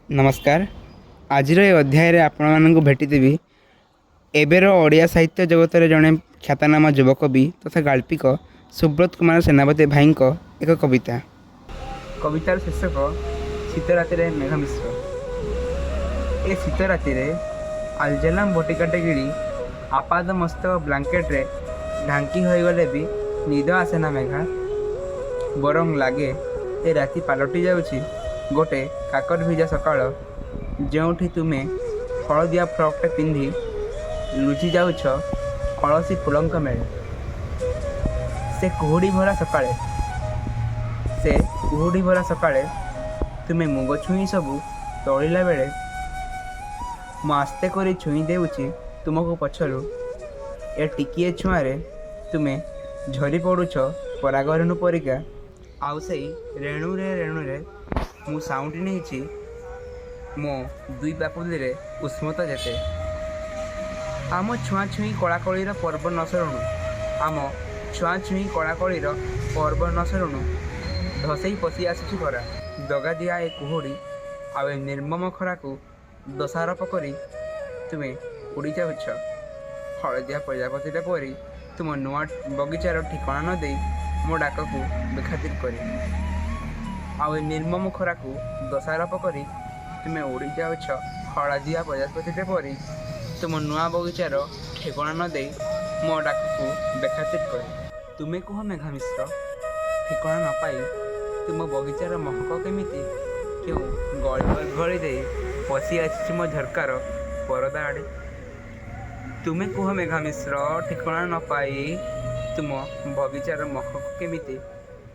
ନମସ୍କାର। ଆଜିର ଏ ଅଧ୍ୟାୟରେ ଆପଣମାନଙ୍କୁ ଭେଟିଦେବି ଏବେର ଓଡ଼ିଆ ସାହିତ୍ୟ ଜଗତରେ ଜଣେ ଖ୍ୟାତନାମା ଯୁବକବି ତଥା ଗାଳ୍ପିକ ସୁବ୍ରତ କୁମାର ସେନାପତି ଭାଇଙ୍କ ଏକ କବିତା। କବିତାର ଶୀର୍ଷକ ଶୀତ ରାତିରେ ମେଘ ମିଶ୍ର। ଏ ଶୀତ ରାତିରେ ଆଲଜାଲାମ ବଟିକାଟେ ଗିଳି ଆପାଦ ମସ୍ତକ ବ୍ଲାଙ୍କେଟରେ ଢାଙ୍କି ହୋଇଗଲେ ବି ନିଦ ଆସେନା ମେଘା। ବରଂ ଲାଗେ ଏ ରାତି ପାଲଟି ଯାଉଛି ଗୋଟେ କାକର ଭିଜା ସକାଳ, ଯେଉଁଠି ତୁମେ ହଳଦିଆ ଫ୍ରକ୍ଟେ ପିନ୍ଧି ଲୁଚି ଯାଉଛ ଅଳସୀ ଫୁଲଙ୍କ ମେଳେ। ସେ କୁହୁଡ଼ି ଭରା ସକାଳେ, ସେ କୁହୁଡ଼ି ଭରା ସକାଳେ ତୁମେ ମୁଗ ଛୁଇଁ ସବୁ ତୋଳିଲା ବେଳେ ମୁଁ ଆସ୍ତେ କରି ଛୁଇଁ ଦେଉଛି ତୁମକୁ ପଛରୁ। ଏ ଟିକିଏ ଛୁଆଁରେ ତୁମେ ଝରି ପଡ଼ୁଛ ପରାଗରେଣୁ ପରିକା, ଆଉ ସେଇ ରେଣୁରେ ରେଣୁରେ ମୁଁ ସାଉଁଟି ନେଇଛି ମୋ ଦୁଇ ପାପୁଲିରେ ଉଷ୍ମତା ଯେତେ। ଆମ ଛୁଆଁଛୁଇଁ କୋଳାକୋଳିର ପର୍ବ ନ ସରୁଣୁ, ଆମ ଛୁଆଁଛୁଇଁ କୋଳାକୋଳିର ପର୍ବ ନ ସରୁଣୁ ଧସେଇ ପଶି ଆସୁଛି ଖରା। ଦଗାଦିଆ ଏ କୁହୁଡ଼ି ଆଉ ଏ ନିର୍ମମ ଖରାକୁ ଦୋଷାରୋପ କରି ତୁମେ ଉଡ଼ି ଯାଉଛ ହଳଦିଆ ପ୍ରଜାପତିଟା ପରି, ତୁମ ନୂଆ ବଗିଚାର ଠିକଣା ନ ଦେଇ ମୋ ଡାକକୁ ବେଖାତିର କରି। ଆଉ ଏ ନିର୍ମମ ଖରାକୁ ଦୋଷାରୋପ କରି ତୁମେ ଉଡ଼ି ଯାଉଛ ହଳଦିଆ ପ୍ରଜାପତିଟା ପରି, ତୁମ ନୂଆ ବଗିଚାର ଠିକଣା ନ ଦେଇ ମୋ ଡାକକୁ ବେଖାତିର କରି। ତୁମେ କୁହ ମେଘା ମିଶ୍ର, ଠିକଣା ନ ପାଇ ତୁମ ବଗିଚାର ମହକ କେମିତି କେଉଁ ଗଳି ଗଳି ଦେଇ ପଶି ଆସିଛି ମୋ ଝରକାର ପରଦା ଆଡ଼େ? ତୁମେ କୁହ ମେଘା ମିଶ୍ର, ଠିକଣା ନ ପାଇ ତୁମ ବଗିଚାର ମହକ କେମିତି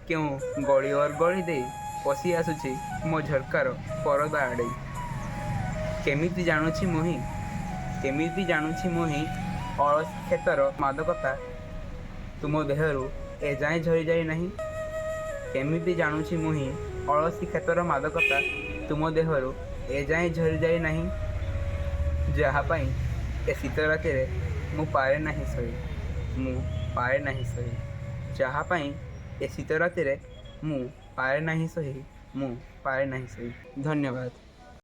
କେଉଁ ଗଳି ଅର୍ଗଳି ଦେଇ ପଶି ଆସୁଛି ମୋ ଝରକାର ପରଦା ଆଡ଼େଇ? କେମିତି ଜାଣୁଛି ମୁହିଁ, କେମିତି ଜାଣୁଛି ମୁହିଁ, ଅଳସୀ କ୍ଷେତର ମାଦକତା ତୁମ ଦେହରୁ ଏଯାଏଁ ଝରିଯାଇ ନାହିଁ? କେମିତି ଜାଣୁଛି ମୁହିଁ, ଅଳସୀ କ୍ଷେତର ମାଦକତା ତୁମ ଦେହରୁ ଏଯାଏଁ ଝରିଯାଇ ନାହିଁ, ଯାହା ପାଇଁ ଏ ଶୀତ ରାତିରେ ମୁଁ ପାରେ ନାହିଁ ଶୋଇ, ମୁଁ ପାରେ ନାହିଁ ଶୋଇ, ଯାହା ପାଇଁ ଏ ଶୀତ ରାତିରେ ମୁଁ ପାରେ ନାହିଁ ଶୋଇ, ମୁଁ ପାରେ ନାହିଁ ଶୋଇ। ଧନ୍ୟବାଦ।